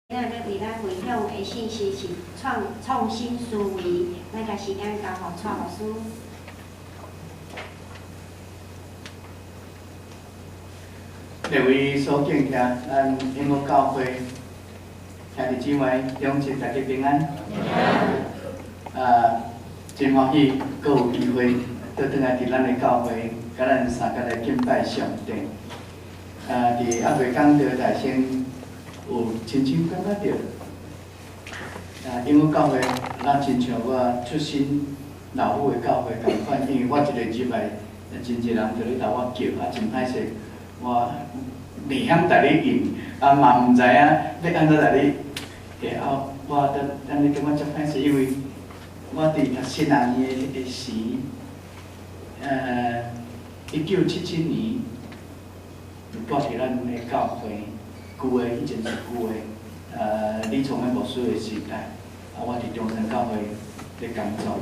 今仔欲為咱分享的信息是創創新思維，咱共時間交予蔡牧師。各位所敬聽，咱永福教會兄弟姊妹，中秋大家平安。啊，真歡喜，閣有機會倒轉來佇咱的教會，佮咱相共來敬拜上帝。啊，佇猶未講道台先有親身感覺著，啊，永福教會，若親像我出身老母的教會仝款，因為我一个入來，真濟人就咧頭我叫，啊，真歹勢，我袂曉逐日應，啊嘛毋知影欲按怎逐日，啊，我都按呢感覺足歹勢，因為我佇讀新學院的彼個時，1977年，就蹛佇咱的教會。舊的，彼陣是舊的，李崇恩牧師的時代，啊，我佇中山教會咧工作，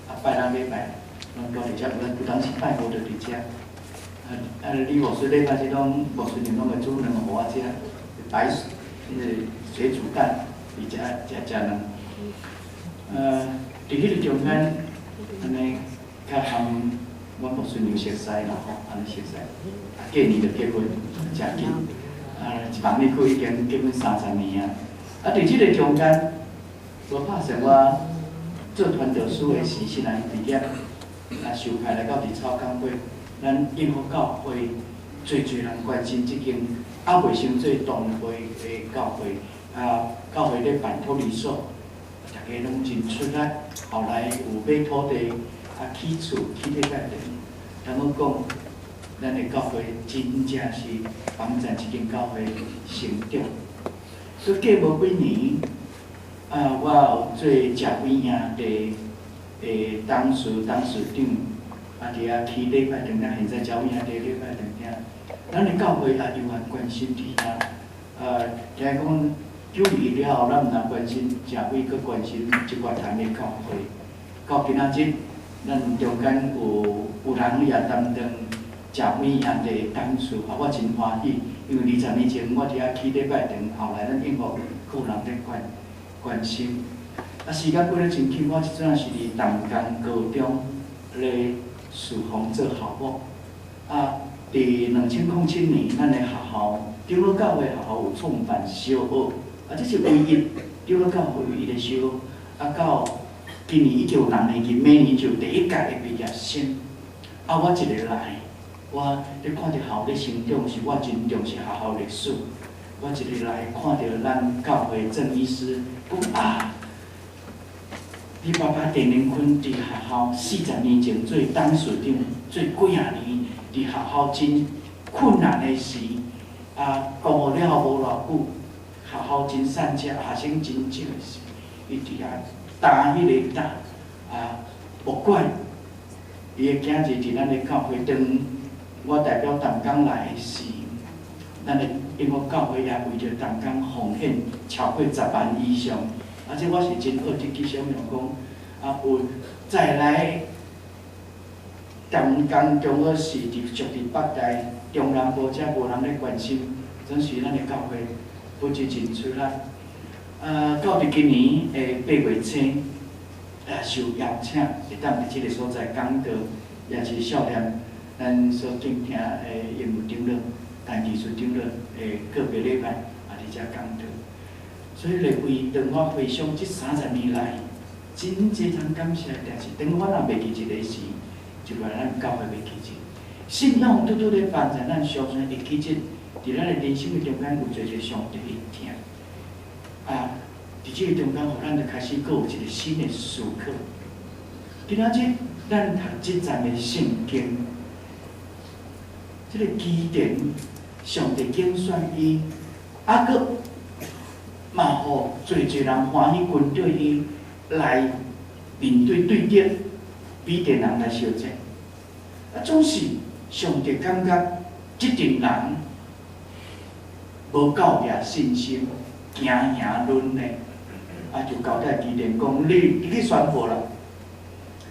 啊，拜六禮拜攏蹛佇遮，有當時拜五就佇遮，啊啊，李牧師禮拜日攏牧師娘攏會煮卵予我食，白彼個水煮蛋，佇遮食食卵。佇彼個中間，按呢較含阮牧師娘熟似啦吼，按呢熟似，啊，過年就結婚，誠緊。啊，一放入去已經結婚30年啊！啊，佇這个中間，無拍算我做傳道師的時，新來畢業，啊，受派來到佇草港會，咱永福教會濟濟人關心這間，猶未成做堂會的教會，啊，教會咧辦托兒所，大家攏真出力。後來有買土地，啊，起厝起禮拜堂，通講。咱的教會真正是幫贊這間教會成長。閣過無幾年，啊，我有做食尾兄弟的董事、董事長，啊，佇遐起禮拜堂，咱現在食尾兄弟禮拜堂遐，咱的教會也猶原關心佇遐。啊，聽講9·21了後，咱毋但關心食尾，閣關心這寡潭的教會。到今仔日，咱中間有人也擔當。食尾兄弟董事，啊，我真歡喜，因為20年前我佇遐起禮拜堂，後來咱永福閣有人咧關關心。啊，時間過得真緊，我這陣是佇淡江高中咧侍奉做校牧。啊，佇2007年，咱的學校長老教會學校有創辦小學，啊，這是唯一長老教會唯一的小學。啊，到今年已經有6年去，明年就第一屆的畢業生。啊，我一个來。我咧看著學校咧成長，是我真重視學校歷史。我一日來看著咱教會鄭醫師講啊，你爸爸鄭連坤佇學校40年前做董事長，做幾仔年，佇學校真困難的時，啊，公學了後無偌久，學校真散赤，學生真少的時，伊佇遐擔彼个擔，啊，無管伊的囝兒佇咱的教會當。我代表淡江來的時，咱的永福教會也為著淡江奉獻超過10萬以上，啊，這我是真學得去想象講，啊，有再來淡江中學是佇屬佇北台中南部，遮無人咧關心，總是咱的教會不止真出力。啊，到佇今年的8月初，啊，受邀請會當佇這个所在講道，也是少年。咱所敬聽的英文長老、陳技術長老的個別禮拜也佇遮講道，所以咧，為當我回想這30年來，真濟通感謝的代誌。當我若袂記一个時，就來咱教會袂記一。信仰拄拄咧幫助咱相信會記得，佇咱的人生的中間有濟濟上帝的疼。啊，佇這個中間，予咱就開始閣有一個新的思考。今仔日咱讀這節的聖經。這个基甸，上帝揀選伊，啊，閣嘛予濟濟人歡喜跟著伊來面對對敵米甸人來相戰。啊，總是上帝感覺這陣人無夠額信心，驚贏論的，啊，就交代基甸講：你去宣布啦，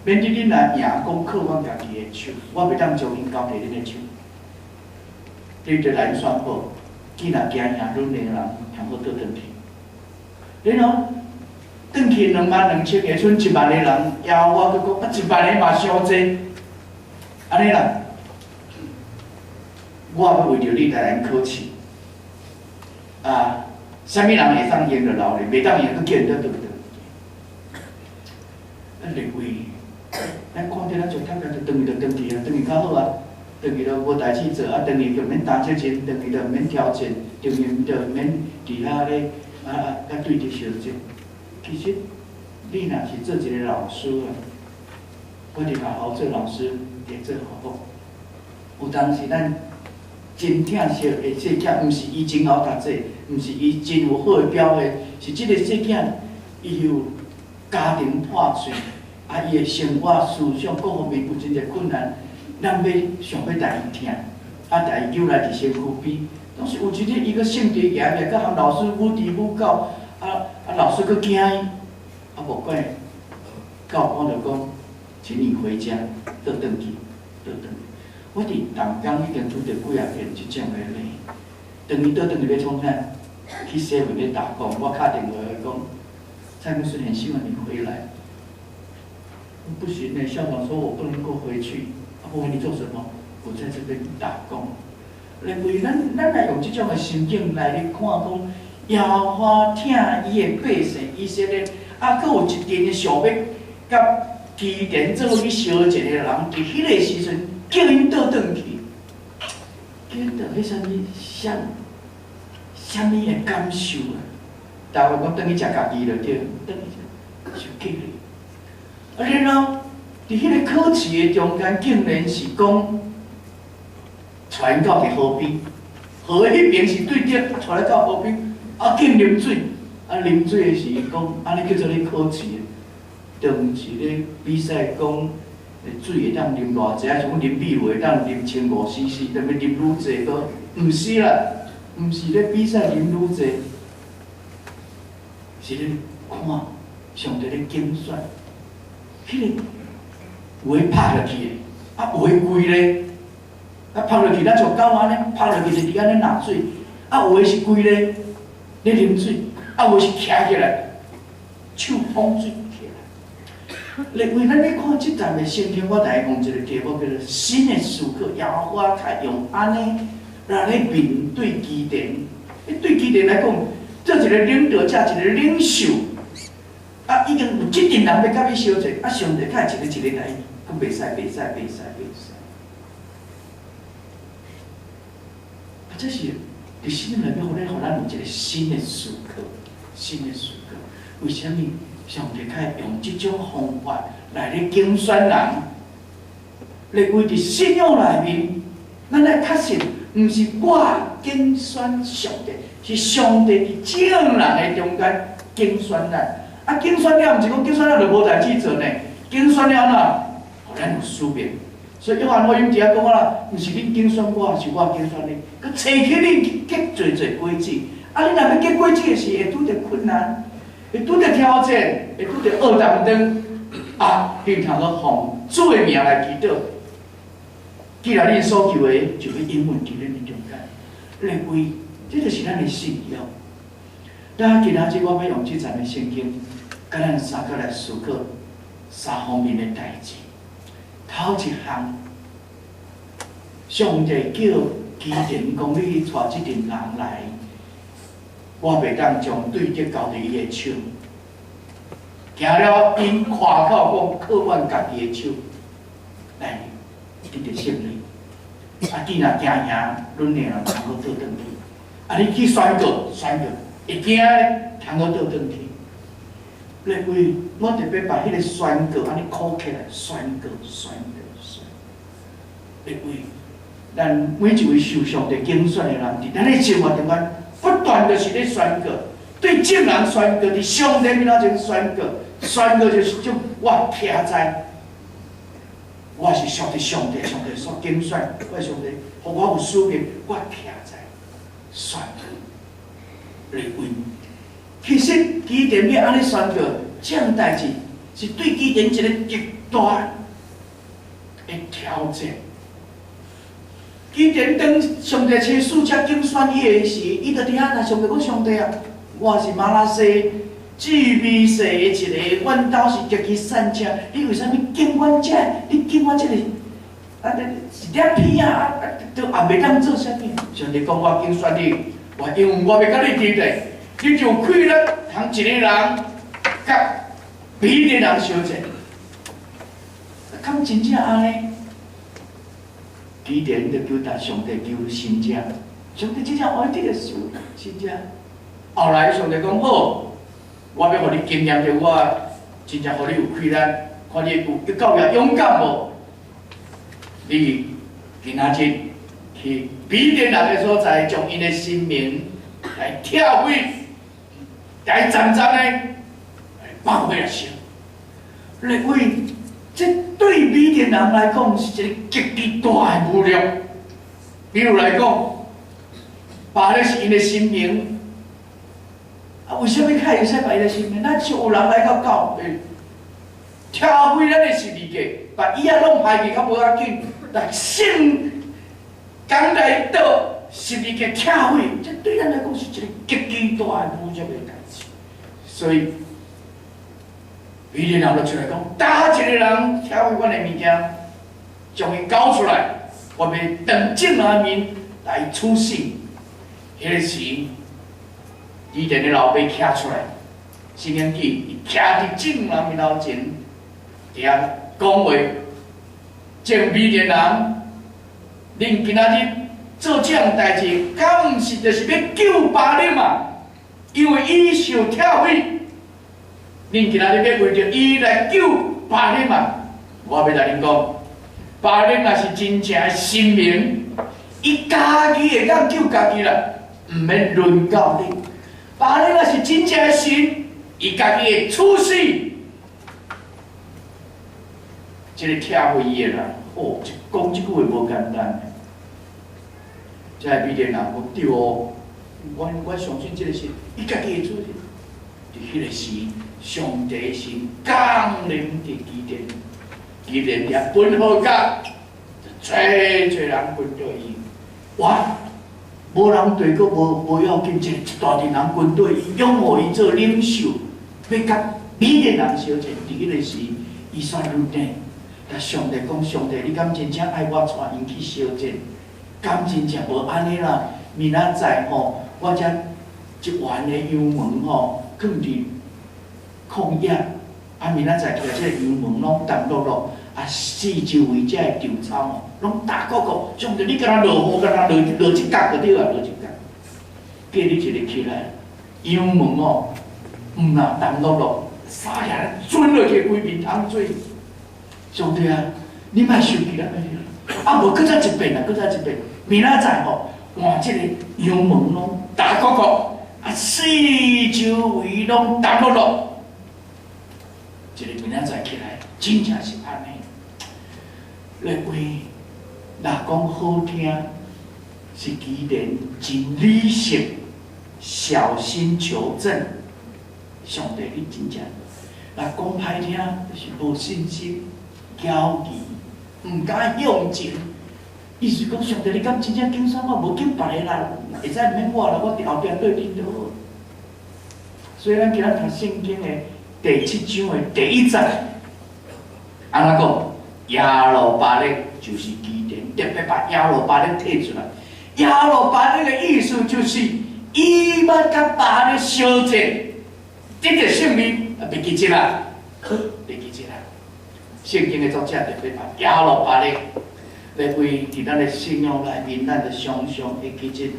免得恁若贏，講靠阮家己的手，我袂當將𪜶交佇恁的手。你著來宣布，既若驚贏論的人，通好倒轉去。然後轉去22,000個，剩1萬個人，耶和華閣講啊，1萬個嘛傷濟，按呢啦，我欲為著你來考試，啊，啥物人會當用就留咧，袂當用閣叫𪜶倒轉去。咱認為，咱看著咱做讀冊就轉去就轉去啊，轉去較好啊，轉去就無代誌做，啊，轉去就免擔責任，轉去就免挑戰，轉去就免佇遐咧啊對敵相爭。其實，你若是做一個老師啊，我佇學校做老師，會做好好。有當時咱真疼惜的細囝，毋是伊真𠢕讀冊，毋是伊真有好的表現，是這個細囝伊有家庭破碎，啊，伊的生活思想各方面有真濟困難，咱欲想欲帶伊疼，啊，帶伊揪來佇身軀邊，當時有一日伊閣性地行來，閣含老師舞豬舞狗，啊，老師閣驚伊，啊，無管，教官就講，請你回家，倒轉去，倒轉去。我佇淡江已經拄著幾仔遍這種的例，當伊倒轉去欲創啥？去 seven 咧打工，我敲電話伊講，蔡牧師很希望你回來。不行呢，校長說我不能夠回去。啊，我問你做什麼？我在這邊打工。因為咱來用這種的心境來咧看講，耶和華疼伊的百姓以色列，啊，閣有一陣的想欲佮基甸做伙去相戰的人，佇彼個時陣叫𪜶倒轉去，叫𪜶倒彼啥物啥啥物的感受啊？台灣講轉去食家己就對，轉去食受激勵。啊，然後佇彼個考試的中間，竟然是講帶𪜶到佇河邊，河的彼邊是對著，帶來到河邊，啊，敬啉水，啊，啉水的時講，按呢叫做咧考試，就毋是咧比賽講水會當啉偌濟，抑是講啉米會當啉1500 cc，踮咧啉愈濟閣，毋是啦，毋是咧比賽啉愈濟，是咧看上帝咧揀選，彼個有的拍落去的，啊有的跪咧，啊拍落去咱像狗按呢，拍落去就佇按呢抐水，啊有的是跪咧咧啉水，啊有的是徛起來，手捧水起來。咧為咱咧看這段的聖經，我來講一個題目叫做新的思考，耶和華較用按呢來咧面對基甸。對基甸來講，做一個領導者，一個領袖，啊，已經有這陣人欲佮你相戰，啊，上帝較一個一個來，講袂使，袂使，袂使，袂使。啊，這是佇聖經內面，予咱有一個新的思考，新的思考。為啥物上帝較會用這種方法來咧揀選人？咧為佇信仰內面，咱愛確信，毋是我揀選上帝，是上帝佇眾人的中間揀選咱。啊，揀選了，毋是講揀選了就無代誌做呢？揀選了哪，予咱有使命。所以約翰福音佇遐講啦，毋是恁揀選我，是我揀選恁。閣揣起恁去結濟濟果子。啊，你若欲結果子的時，會拄著困難，會拄著挑戰，會拄著惡擔當。啊，平常閣奉主的名來祈禱。既然恁所求的，就欲應允佇恁的中間。認為這就是咱的信仰。咱今仔日我欲用這節的聖經，共咱三個來思考三方面的代誌。頭一項，上帝叫基甸講：你去帶這陣人來，我袂當將對敵交佇伊的手。行了，𪜶誇口講靠阮家己的手來得著勝利。啊，既若驚贏，恁兩個通好倒轉去。啊，你去宣告，宣告，會驚咧，通好倒轉去。因為我特別把彼個宣告按呢考起來，宣告，宣告，宣告。因為咱每一位受上帝揀選的人，佇咱的生活中間，不斷就是咧宣告，對眾人宣告，佇上帝面前宣告，宣告就是種我徛在，我是上帝，上帝，上帝所揀選，我上帝，予我有使命，我徛在宣告。因為其實基甸欲按呢宣告，這項代誌是對基甸一個極大的挑戰。基甸當上帝差使者揀選伊的時，伊就佇遐若上帝講上帝啊，我是瑪拿西至微細的一个，阮兜是極其散赤，你為啥物揀阮這？你揀我這个，啊，這一點片仔，啊，都也袂當做啥物。上帝講我揀選你，我因為我欲佮你佇咧，你就有氣力通一個人佮米甸人相戰。敢真正按呢？基甸就求達上帝求神跡，上帝真正愛這個神跡。後來上帝講好，我欲予你經驗著我，真正予你有氣力，看你有夠也勇敢無？你今仔日去米甸人的所在，將𪜶的神明來拆毀，來層層的來放火來燒。來為這對米甸人來講是一個極其大的侮辱。比如來講，巴力是𪜶的神明，啊，為啥物較會使拜伊的神明？咱是有人來到教會，拆毀咱的十字架，把椅仔攏排去較無要緊，來聖工來倒十字架拆毀，這對咱來講是一個極其大的侮辱的代誌。所以，米甸人就出來講，佗一個人拆毀阮的物件，將伊交出來，我欲當眾人面來處死。彼个時，基甸的老爸徛出來，申命記伊徛佇眾人面頭前，佇遐講話，眾米甸人，恁今仔日做這項代誌，敢毋是就是欲救巴力嘛？因為伊受拆毀，恁今仔日欲為著伊來救巴力嘛？我欲來恁講，巴力若是真正的神明，伊家己會當救家己啦，毋免輪到你。巴力若是真正的神，伊家己會處死這个拆毀伊的人。哦，講這句話無簡單。這个米甸人講對哦，我相信這个神，伊家己會處死。佇彼个時，上帝神降臨佇基甸，基甸佇遐奔號角，濟濟人跟著伊。哇！無人對閣無要緊，一大陣人跟對伊，擁護伊做領袖，欲佮米甸人相戰。佇彼个時，伊煞軟呢。共上帝講：上帝，你敢真正愛我帶𪜶去相戰？敢真正無按呢啦？明仔載吼，我遮一園的羊毛吼，囥佇曠野，啊，明仔載起來，這个羊毛攏澹漉漉，啊，四周圍這个稻草吼，攏焦糊糊。上帝，你敢若落雨，敢若落落一角就對啊，落一角。隔日一日起來，羊毛吼，毋若澹漉漉，灑起來準落去規面淌水。上帝啊，你莫生氣啦，啊無，閣再一遍啦，閣再一遍。明仔載吼，換這個羊毛攏焦糊糊，啊，四周圍攏澹漉漉。一个明仔載起來，真正是按呢。來話，若講好聽，是基甸真理性、小心求證。上帝，你真正，若講歹聽，就是無信心、驕傲，毋敢向前。意思講，上帝，你敢真正揀選我，無揀別个啦，會使毋免我啦，我佇後壁對恁就好。所以咱今仔讀聖經的第七章的第一節，按怎講？耶路巴力就是基甸，特別把耶路巴力提出來。耶路巴力的意思就是，伊欲佮巴力相戰，得著勝利，啊，袂記得啦，袂記得啦。聖經的作者特別把耶路巴力來為佇咱的信仰內面，咱就常常會記得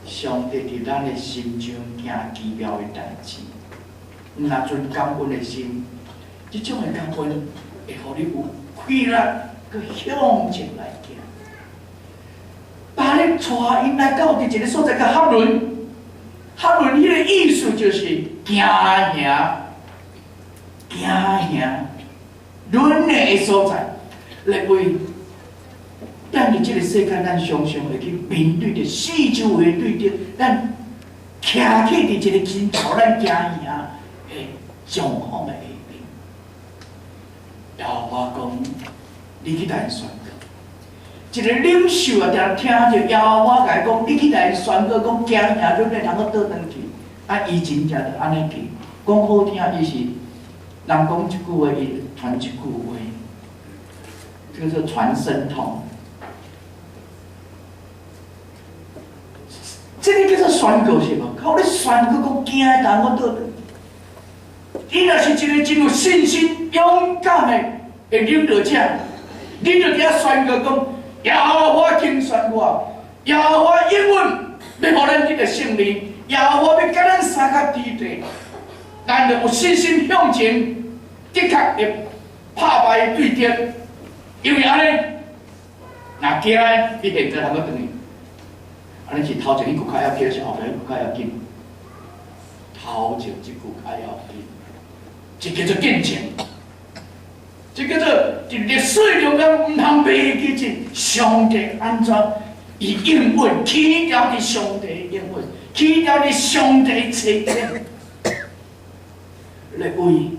上帝佇咱的心中行奇妙的代誌。毋若存感恩的心，這種的感恩會予你有氣力，閣向前來行。巴力帶𪜶來到佇一个所在叫哈崙，哈崙彼个意思就是行行行行輪的所在。來為咱佇這个世間，咱常常會去面對著四周圍的對敵，咱徛起佇一個真予咱驚嚇的狀況的下面。耶和華講：你去共𪜶宣告。一個領袖啊，定聽著耶和華共伊講，你去共𪜶宣告，講驚嚇忍的通閣倒轉去。啊，伊真正就按呢去，講好聽，伊是人講一句話，伊傳一句話，叫做傳聲筒。這个叫做宣告是無？靠你宣告講驚的，但我倒。你若是一個真有信心、勇敢的領導者，你就佇遐宣告講：耶和華揀選我，耶和華應允，欲予咱這個勝利，耶和華欲共咱三角之地，咱就有信心向前，的確會拍敗對敵。因為按呢，若驚的，你現在通閣轉去。按呢是頭前彼句較要緊，抑是後壁彼句較要緊？頭前這句較要緊，這叫做見證，這叫做佇歷史中間毋通袂記得上帝按怎伊應允，起牢佇上帝應允，起牢佇上帝差遣。列位，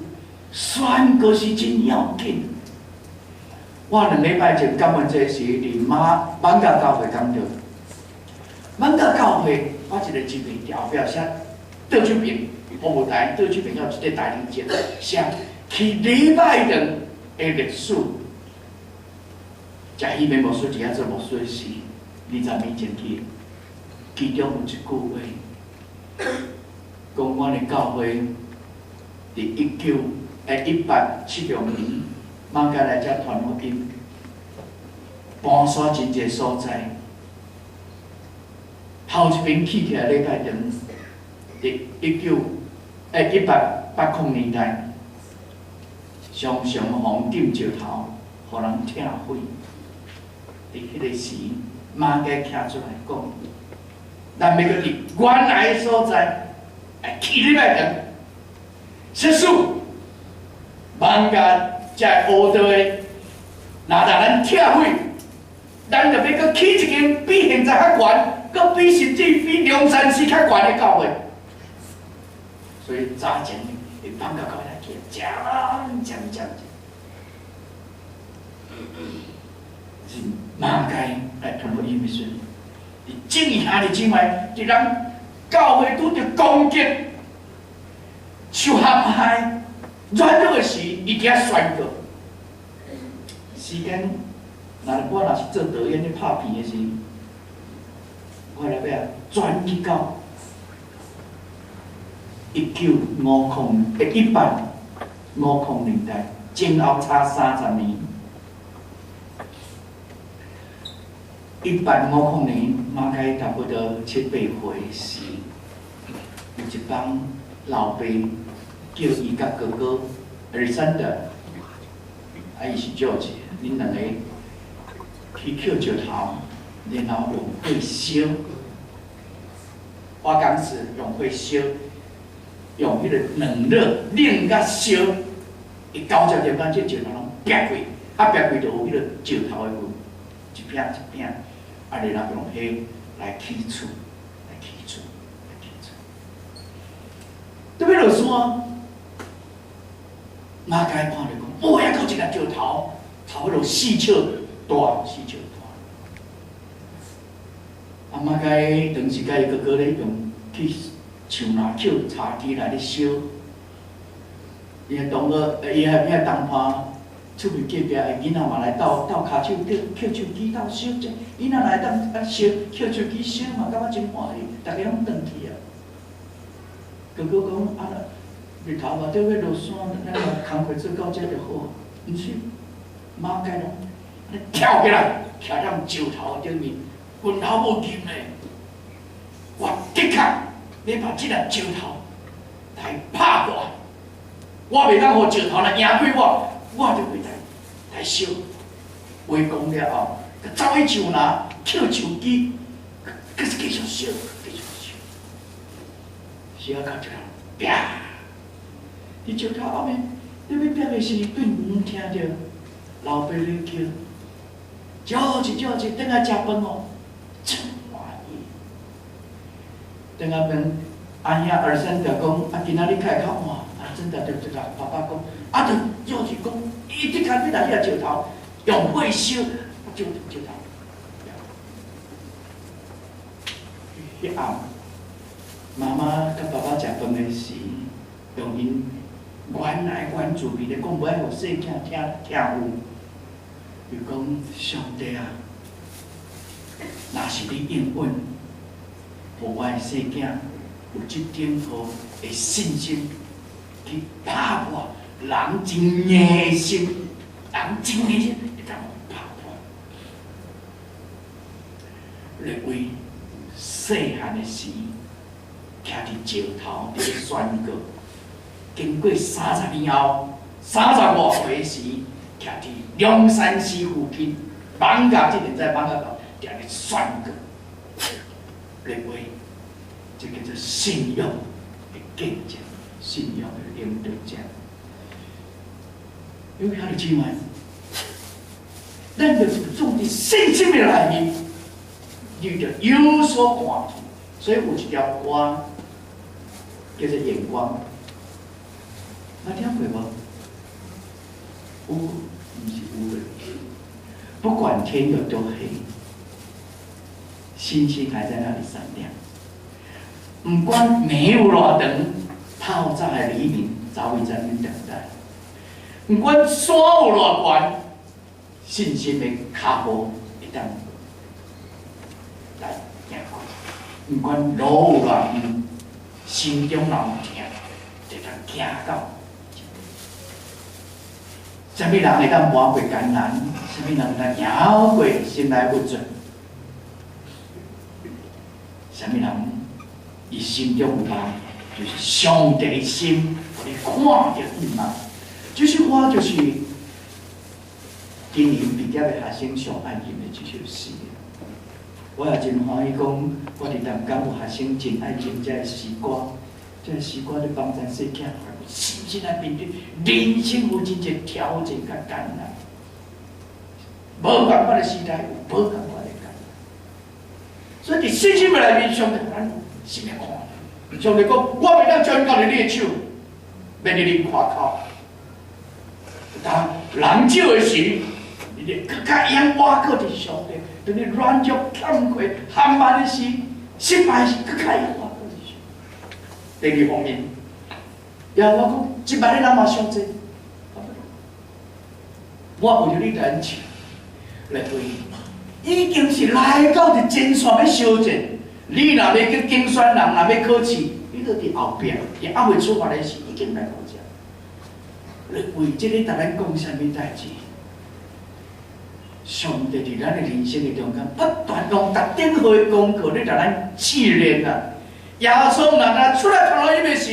宣告是真要緊。我2禮拜前感恩節時，佇馬艋舺教會講著，艋舺教會，我一個姊妹佇後壁寫倒手邊服務台倒手邊有一個大字節，寫去禮拜堂的歷史。食彼邊牧師佇遐做牧師時，20年前去，其中有一句話，講阮的教會佇1876年，艋舺來遮傳福音，搬徙真濟所在。頭一爿起起來禮拜堂，佇1880年代，常常予人抌石頭，予人拆毀。佇彼个時，馬偕徛出來講，咱欲閣佇原來的所在來起禮拜堂。實事，艋舺遮烏道的，若予咱拆毀，咱就欲閣起一間比現在較懸，閣比甚至比龍山寺較懸的教會。所以早前會艋舺教會來起，講講講，是馬偕來傳福音的時陣，佇正義兄弟姊妹，佇人教會拄著攻擊、受陷害、軟弱的時，伊佇遐宣告。時間，若我若是做導演咧拍片的時，我來欲啊轉去到1850年代，前後差30年。1850年，馬偕差不多七八歲時，有一幫老爸叫伊佮哥哥 Alexander，啊，伊是 George，恁兩个去抾石頭，然後用火燒，花崗石用火燒，用彼個冷熱冷佮燒，伊交接點間，這石頭攏劈開，啊劈開就有彼個石頭的紋，一片一片，啊，然後用彼來起厝，來起厝，來起厝。倒欲落山，馬偕看著講，哦，遐閣有一粒石頭，差不多4尺大，4尺大。啊，馬偕當時佮伊哥哥咧用去樹林抾柴枝來咧燒，伊的同學，伊的遐同伴厝邊隔壁的囡仔嘛來鬥鬥跤手，抾樹枝鬥燒者，囡仔來當啊燒，抾樹枝燒嘛，感覺真歡喜，逐家攏轉去啊。哥哥講啊，日頭嘛，著欲落山，咱把工課做到遮就好。毋是，馬偕攏跳起來，徛佇石頭頂面，拳頭無金的，我的確欲把這粒石頭來拍破，我袂當予石頭來贏過我，我就欲來燒。話講了後，閣走去樹林抾樹枝，閣是繼續燒，繼續燒，燒到一個，啪！佇石頭後面，咧欲劈的時，對遠聽著老爸咧叫，招一招一，轉來食飯哦，真歡喜。轉來問阿兄二三就講，啊，今仔日較會較晚，啊，真的就就共爸爸講，啊，就招一講，伊的確欲來彼個石頭用火燒，石石頭。彼暗，媽媽佮爸爸食飯的時，用𪜶原來原住民的講，無愛予細囝聽聽有。伊講上帝啊，若是你應允，予我的細囝有這等號的信心去拍破人真硬的心，人真硬心會當拍破。利未細漢的時，徛佇石頭佇咧宣告。經過30年後，35歲時，徛佇龍山寺附近，艋舺這現在艋舺頭，佇咧宣告。利未，這叫做信仰的見證，信仰的領導者。有兄弟姊妹，咱就是總佇信心的內面，你就有所看見。所以有一條歌叫做《眼光》，捌聽過無？有，毋是有的。不管天有多黑，星星還在那裡閃亮。毋管暝有偌長，透早的黎明早已在那等待。毋管山有偌懸，信心的跤步會當來行過。毋管路有偌遠，心中若有疼，就當行到。啥物人會當瞞過艱難？啥物人會當贏過心內鬱卒？啥物人伊心中有望，就是上帝的心，予你看著伊嘛。這首歌就是今年畢業的學生上愛吟的這首詩。我也真歡喜講，我佇淡江有學生真愛吟這个詩歌，這个詩歌咧幫助細囝深深來面對人生有真濟挑戰佮艱難，無仝款的時代有無仝款的艱難，所以佇信心的內面，上帝予咱啥物看？上帝講，我袂當將交佇你的手，免得你誇口。當人少的時，你就閣較會曉倚靠佇上帝；當你軟弱、欠缺、含慢的時，失敗時，閣較會曉倚靠佇上帝。第二方面，耶和華講，一萬个人嘛傷濟，我為著你來試，來對，已經是來到佇前線欲相戰。你若欲去競選人，若欲考試，你著佇後壁，伊猶未出發的時，已經來到遮。來為這个逐咱講啥物代誌？上帝佇咱的人生的中間，不斷用逐等號的功課咧，共咱試煉啊！耶穌若若出來傳福音的時，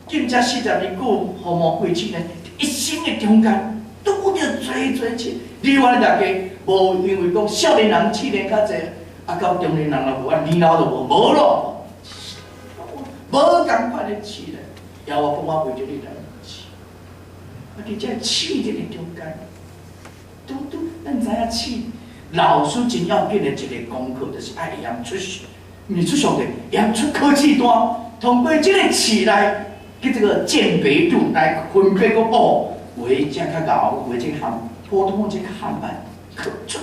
禁食40日久，予魔鬼試煉，一生的中間，拄著濟濟試。你阮大家無因為講少年人試煉較濟，啊到中年人就無，啊年老就無，無咯，無仝款的試煉。耶和華講我為著你來試，啊，佇這試這个中間，拄拄咱知影試，老師真要緊的一个功課，就是愛會曉出，毋是出上帝，會曉出考試單，通過這个試來去這個鑑別度來分別講哦，有的這較𠢕，有的這含普通話這較含慢，考出，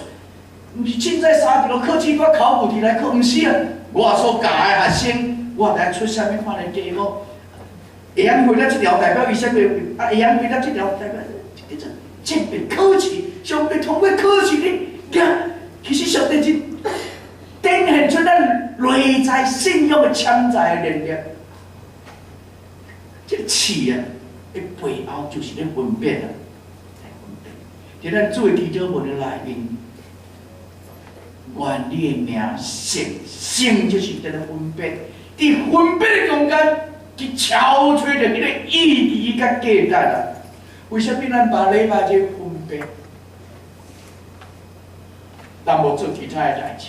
毋是凊彩三條考試單考問題來考，毋是啊！我所教的學生，我來出啥物款的題目，會曉回答這條代表伊啥物，啊會曉回答這條代表，這叫做鑑別考試。上帝通過考試咧，其實上帝真展現出咱內在信仰的潛在的能力。這個試啊，的背後就是咧分別啊，來分別。佇咱主的祈禱文的內面，願你的名聖，聖就是佇咧分別，佇分別的中間去超出著彼個意義佮價值啊。為啥物咱別禮拜這分別？咱無做其他的代誌。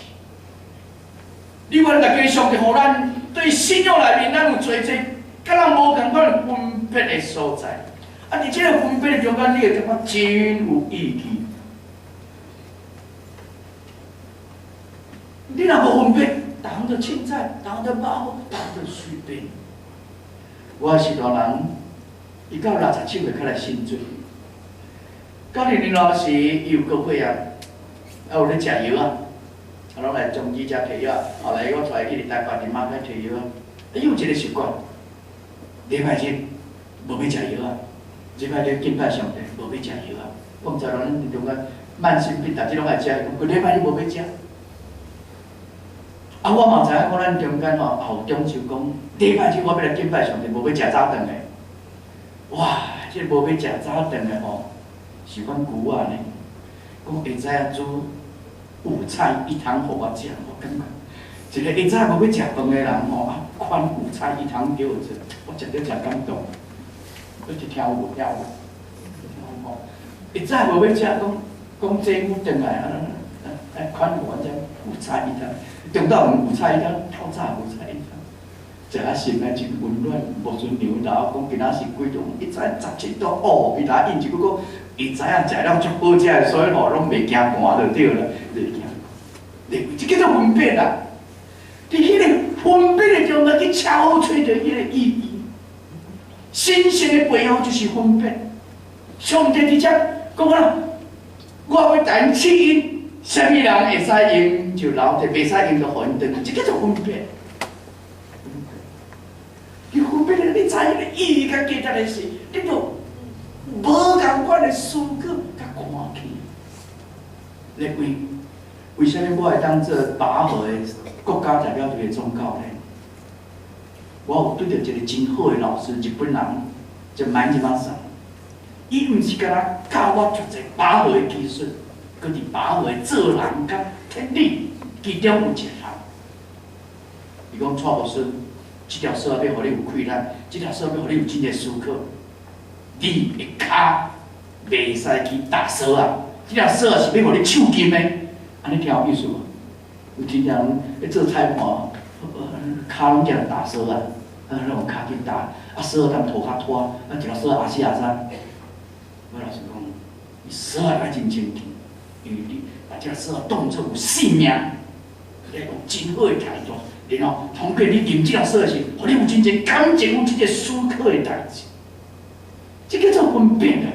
你阮大家上帝予咱對信仰內面，咱有濟濟佮人無仝款分別的所在。啊，佇這個分別的中間，你會感覺真有意義。你若無分別，逐項就凊彩，逐項就馬虎，逐項就隨便。我是大人，伊到67歲才來信主。90年老時，伊有高血壓，啊有咧食藥啊，啊攏來中醫遮提藥。後來我帶伊去台北佇馬偕提藥啊。伊有一个習慣，禮拜日無欲食藥仔，禮拜日敬拜上帝，無欲食藥仔。我毋知咱中間慢性病，逐日攏愛食，講規禮拜日無欲食。啊，我嘛知影講咱中間吼，也有長袖講，禮拜日我欲來敬拜上帝，無欲食早頓的。哇，這個無欲食早頓的吼，是阮姑仔呢。講會知影煮五菜一湯予我食，我感覺一個會早無欲食飯的人吼，啊，款五菜一湯叫我食，我食得誠感動。我一聽有無聽有？聽有吼，會早無欲食，講講這母轉來啊，啊，款我這五菜一湯，中晝五菜一湯，透早五菜一湯，食啊心內真溫暖。牧師娘老講今仔是幾度？伊知17度哦，伊來應一句講，伊知影食了足好食的，所以吼攏袂驚寒就對啦，袂驚。這叫做分別啦。佇彼個分別的中間去超揣著彼個意義。神聖的背後就是分別。上帝佇遮講啊，我欲共𪜶試𪜶，啥物人會使用就留著，袂使用就予𪜶轉去，這叫做分別。你分別了，你知彼個意義佮價值的時，你就無仝款的思考佮看去。咧為為啥物我會當做拔河的國家代表隊的總教練？我有拄著一個真好的老師，日本人，叫滿吉馬桑。伊毋是干焦教我足濟拔河的技術，閣佇拔河的做人佮天理其中有一項。伊講蔡牧師，這條索仔欲予你有氣力，這條索仔欲予你有真濟思考，你的跤袂使去踏索仔，這條索仔是欲予你手金的。按呢聽有意思無？有真濟人咧做裁判，跤攏定踏索仔，啊，攏用跤去踏，啊，索仔當塗較拖，啊，一條索仔壓死壓啥？我老師講，你索仔愛真清氣，因為你把這索仔當做有性命，來有真好的態度，然後通過你啉這條索的時，予你有真濟感情，有真濟思考的代誌。這叫做分別啊！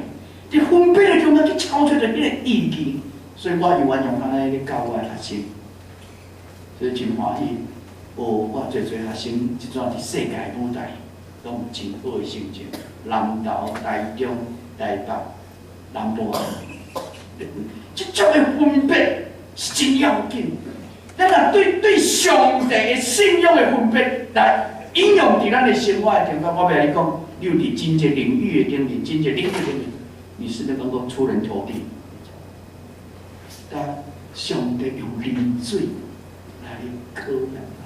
佇分別的中間去超出著彼個意義，所以我猶原用按呢咧教我的學生，所以真歡喜。哦，我濟濟學生這陣佇世界舞台攏有真好的成就，南投、台中、台北、南部，這種的分別是真要緊。咱若對對上帝的信仰的分別來應用佇咱的生活的中間，我欲共你講，你有佇真濟領域的頂面，真濟領域頂面，你是能夠出人頭地。但上帝用啉水來考驗我。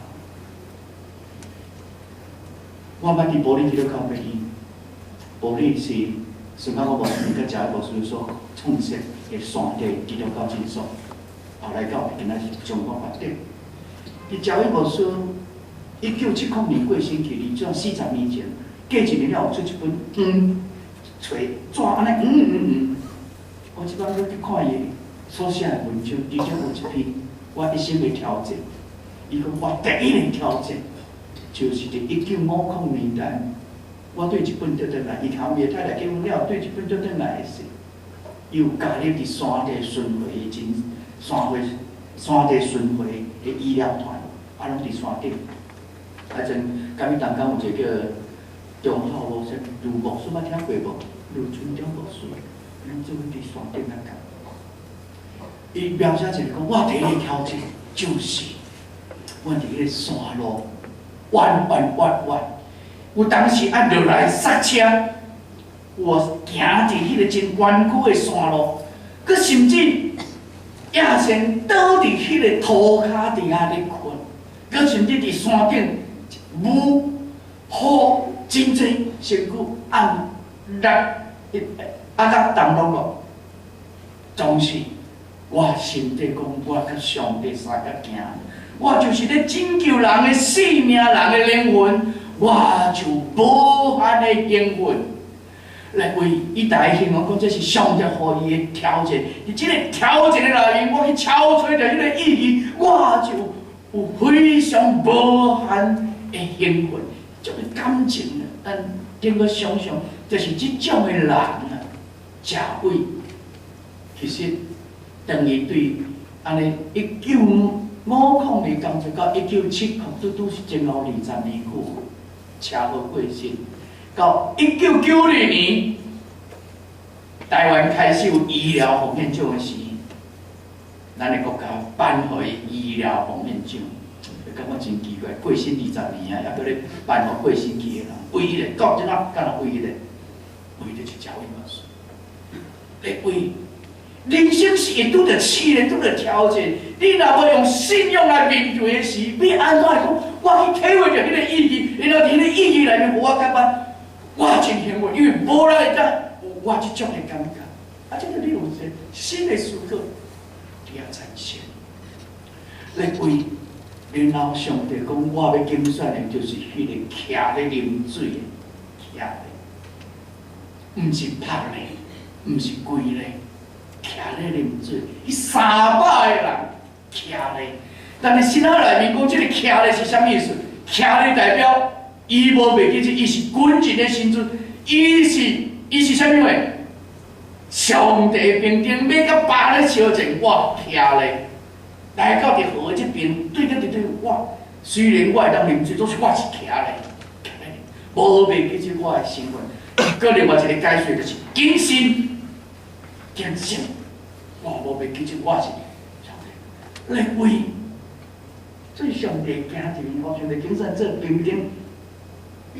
我捌佇埔里基督教會院，埔里是孫康牧師佮賈牧師所創設的山地基督教診所，後來到今仔是中國發展。佇賈偉牧師1970年過身去，離這40年前，過一年了有出一本黃冊紙按呢黃黃黃。我這擺閣去看伊所寫的文章，其中有一篇我一生的挑戰。伊講我第一個挑戰，就是佇1950年代，我對日本倒轉來，伊含伊太太結婚了，對日本倒轉來的時，伊有加入佇山地巡迴真山會山地巡迴的醫療團，啊，攏佇山頂。啊，陣敢伊同工有一個叫中孝牧師，盧牧師捌聽過無？盧春中牧師，攏做伙佇山頂仔講。伊描寫一個講，我第一個挑戰就是，阮佇彼個山路彎彎彎彎，有當時愛落來剎車，我行佇彼個真彎曲的山路，閣甚至也先倒佇彼個塗跤佇遐咧睏，閣甚至佇山頂霧雨真濟，身軀暗熱，啊甲凍落落，總是我心底講，我佮上帝相佮行，我就是咧拯救人的性命、人的靈魂，我就無限的興奮。來為伊逐家形容講，這是上帝予伊的挑戰。佇這個挑戰的內面，我去超揣著彼個意義，我就有非常無限的興奮，這個感情啊，咱頂閣想象，就是這種的人啊，社會其實當伊對按呢502工作到1970，拄拄是前後20年久，車禍過身。到1992年，台灣開始有醫療奉獻獎的時，咱的國家頒予伊醫療奉獻獎，感覺真奇怪，過身20年啊，猶閣咧頒予過身去的人，唯一的到這啊，敢若唯一的，唯一的是賈偉牧師。咧為人生是會拄著試煉，拄著挑戰。你若無用信仰來面對的時，欲按怎會講？我去體會著彼個意義，然後佇彼個意義內面，予我感覺我真幸運，因為無人會當有我這種的感覺。啊，這個你有一個新的思考，佇遐產生。咧為，然後上帝講，我欲揀選的就是彼個徛咧啉水的，徛咧，毋是拍咧，毋是跪咧。徛咧啉水，彼300個人徛咧，但是聖經內面講，這個徛咧是啥物意思？徛咧代表伊無袂記得，伊是軍人的身份，伊是啥物話？上帝兵丁欲佮別咧相戰，我徛咧，來到佇河這邊，對對對對，我雖然我會當啉水，總是我是徛咧，徛咧，無袂記得我的身份。閣另外一個解釋就是謹慎、謹慎。我無袂記得我是上帝，來為做上帝行一面，我上帝揀選做兵丁，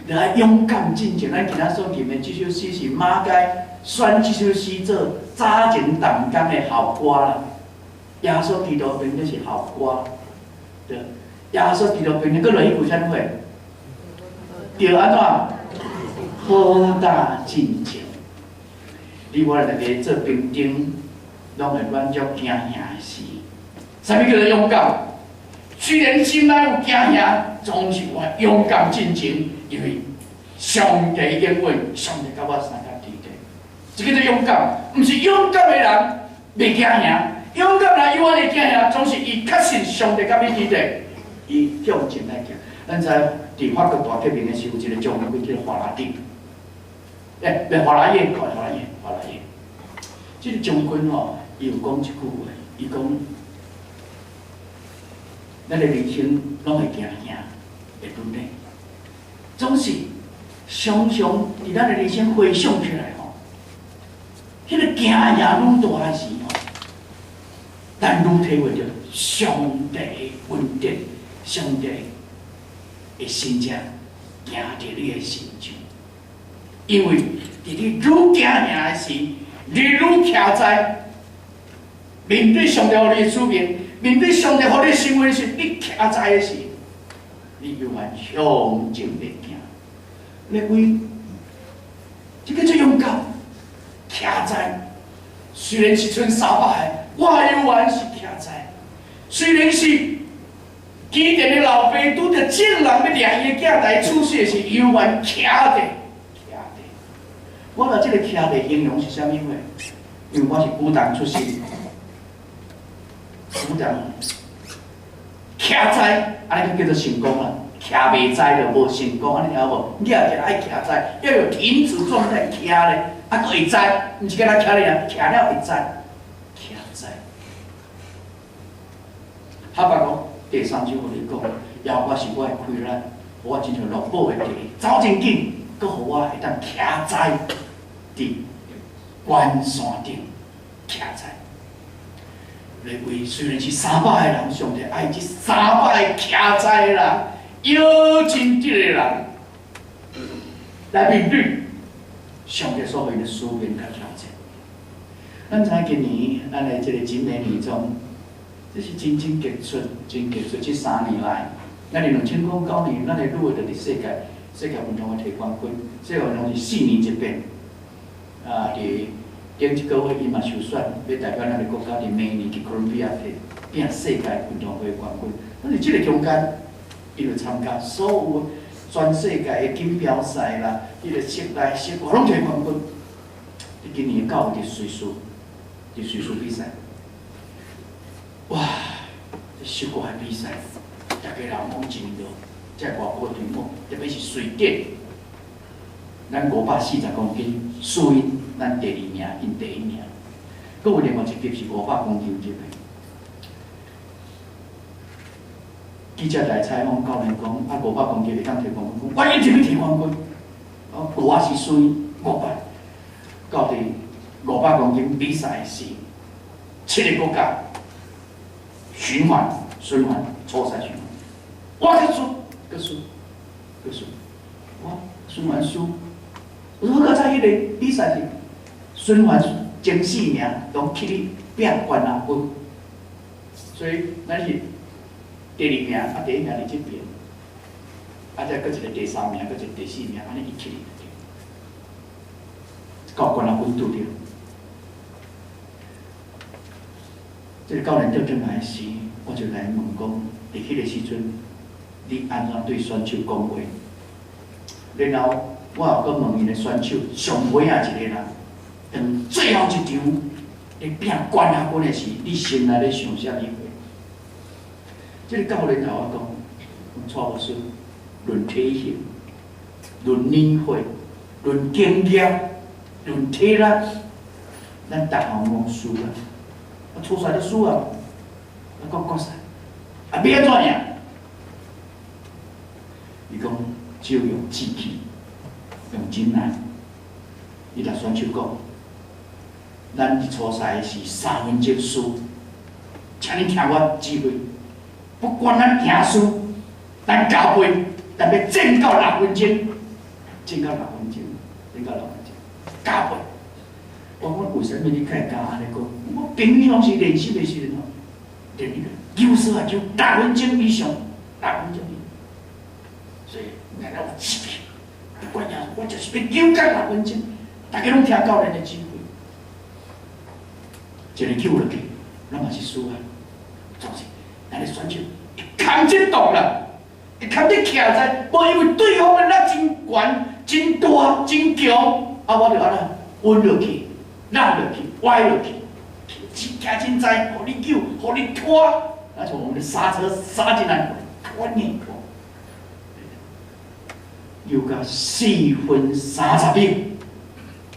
來勇敢進前。咱今仔所吟的這首詩是馬偕選這首詩做早前同工的校歌啦。耶穌基督兵丁是校歌，對。耶穌基督兵丁，閣落彼句啥物話？著按怎？好膽進前。你我大家做兵丁，攏會軟弱驚嚇的時，啥物叫做勇敢？雖然心內有驚嚇，總是我勇敢進前，因為上帝應允，上帝佮我相佮佇咧。這叫做勇敢，毋是勇敢的人袂驚嚇，勇敢人猶原會驚嚇，總是伊確信上帝佮伊佇咧，伊向前來行。咱知佇法國大革命的時，有一個將軍叫做法拉第，欸，袂法拉葉，法拉葉，法拉葉。這個將軍吼，伊有講一句話，伊講：咱的人生攏會驚嚇，會拄咧，總是常常佇咱的人生回想起來吼，彼個驚嚇愈大的時吼，咱愈體會著上帝的恩典，上帝的神跡行佇你的身上，因為佇你愈驚嚇的時，你愈徛在面對上帝予你的使命，面對上帝予你的身份時，你徛在的時，你猶原向前咧行。你為這叫做勇敢，徛在。雖然是賰300個，我猶原是徛在。雖然是基甸的老爸拄著眾人欲掠伊的囝來處死的時，猶原徛佇，徛佇。我拿這個徛佇形容是啥物話？因為我是古董出身，古董徛在，按呢就叫做成功啦。徛袂在就無成功，按呢聽無？舉起來愛徛在，要有停止狀態徛咧，啊，閣會在，毋是干焦徛咧，徛了會在，徛在。哈巴谷第三章予你講，耶和華是我的氣力，予我親像樂寶的地，走真緊，閣予我會當徛在佇懸山頂徛在。來為雖然是三百個人，上帝愛這三百個徛在的人，腰真直的人來面對上帝所予的使命佮挑戰。咱知影今年咱的這個景美女中，這是真真傑出，真傑出。這3年來，咱佇2009年，咱的女的就佇世界運動會摕冠軍，世界運動是4年一遍。啊，佇頂一個月伊嘛受選，欲代表咱的國家佇明年去哥倫比亞摕拼世界運動會冠軍。但是這個中間，伊就參加所有全世界的錦標賽啦，彼個室內室外攏摕冠軍。佇今年九月佇瑞士，佇瑞士比賽，哇！這室外的比賽，逐家人講真熱，這外國隊伍，特別是瑞典，咱540公斤輸𪜶，咱第二名，𪜶第一名。閣有另外一級是500公斤級的。記者來採訪教練講，啊500公斤會當提冠軍，講我一定欲提冠軍。哦，我是輸500，到佇500公斤比賽是七个國家循環循環初賽循環，我閣輸，閣輸，閣輸，我循環輸。我閣在彼个比賽是循環前四名攏去咧拼冠亞軍，所以咱是第二名，啊第一名佇這邊，啊再閣一个第三名，閣一個第四名，按呢一起到冠亞軍拄著。這个教練轉轉來時，我就來問講，佇彼個時陣，你按怎對選手講話？然後我又閣問𪜶的選手，上尾仔一個人，當最後一場咧拼冠亞軍的時，你心內咧想啥物話？這个教練共我講，蔡牧師，論體型、論年歲、論經驗、論體力，咱逐項攏輸啊！啊，初賽都輸啊，啊，閣決賽，啊，欲按怎贏？伊講只有用志氣，用忍耐。伊共選手講，咱佇初賽是3分鐘輸，請恁聽我指揮。不管咱贏輸，咱加倍，咱欲戰到六分鐘，戰到六分鐘，戰到六分鐘，加倍。我講為啥物你會敢按呢講？我平常時練習的時陣吼，練彼個扭說啊，就六分鐘以上，六分鐘以上。所以咱要有志氣，不管贏，我就是欲扭到六分鐘，逐家攏聽教練的指揮。一个扭落去，咱嘛是輸啊，總是。咱的選手伊扛這動啦，伊扛這徛在，無因為對方的力真懸、真大、真強，啊，我就按怎穩落去、落落去、歪落去，徛真在，予你扭，予你拖，啊，像我們的剎車剎進來，拖硬拖，扭到4分30秒，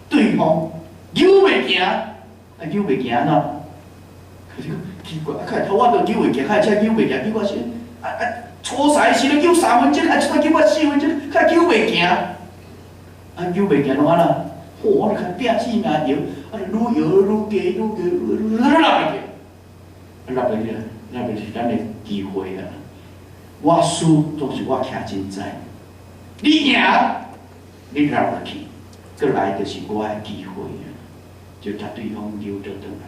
對方扭袂行，啊，扭袂行按怎？可是講奇怪，啊，較頭我都扭袂行，較車扭袂行，結果是啊啊，初賽時咧扭3分鐘，啊，這擺扭到4分鐘，較扭袂行，啊，扭袂行攏按怎？吼，我就較拼死命搖，啊，就愈搖愈低，愈低愈愈落袂去，啊，落袂去，落袂去是咱的機會啊！我輸總是我徛真在，你贏，你落落去，閣來就是我的機會啊！就共對方扭倒轉來。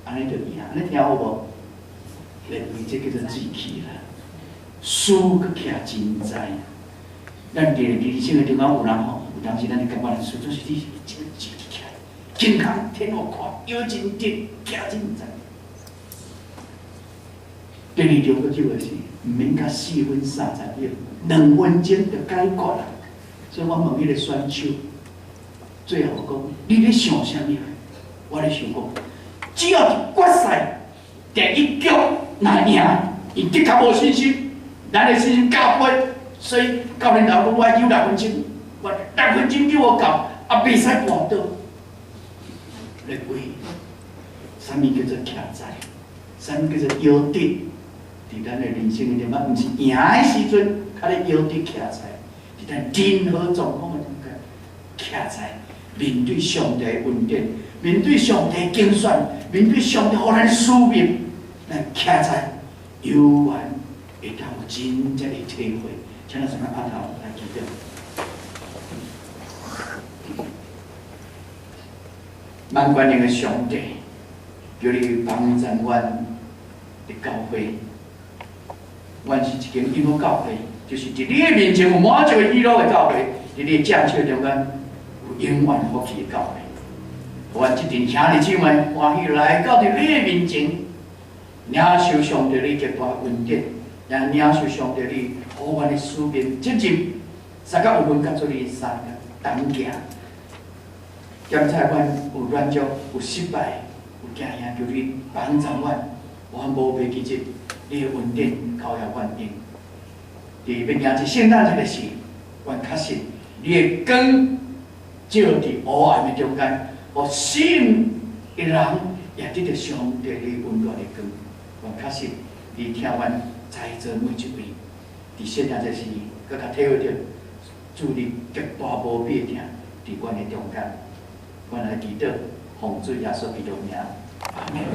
按呢就贏，你聽有無？因為這叫做志氣啦。輸閣徛真在，咱佇人生的中間有人吼，有當時咱會感覺咱輸，總是你真志氣起來，肩胛挺予寬，腰真直，徛真在。第二場閣救的是，毋免到4分30秒，2分鐘就解決啦。所以我問彼個選手，最後講，你咧想啥物？我咧想講，只要佇決賽第一局若贏，𪜶的確無信心，咱的信心加倍。所以教練頭講，我愛扭六分鐘，我六分鐘扭予夠，啊，袂使跋倒。來為啥物叫做徛在？啥物叫做腰直？佇咱的人生的中間，毋是贏的時陣，較咧腰直徛在，佇咱任何狀況的中間徛在，面對上帝的恩典，面對上帝揀選，面對上帝予咱使命，咱徛在猶原會當有真正的體會。請咱先阿頭來祈禱。萬全能的上帝，求你幫助阮的教會。阮是一間音樂教會，就是佇你的面前有滿足的喜樂的教會，佇你的掌手中間有永遠福氣的教會。予阮這陣兄弟姊妹歡喜來到佇你的面前，領受上帝你極大恩典，也領受上帝你予阮的使命責任，三甲有份佮做你三個同行。檢查阮有軟弱、有失敗、有驚嚇，求你幫助阮，我無袂記得你的恩典交予阮用。佇欲迎接聖誕節的時，阮確信你的光照佇黑暗的中間，予信的人也得著上帝你溫暖的光。阮確信你聽阮在座每一位，佇聖誕節時，閣較體會著主你極大無比的疼，佇阮的中間，阮來祈禱，奉主耶穌基督名，阿門。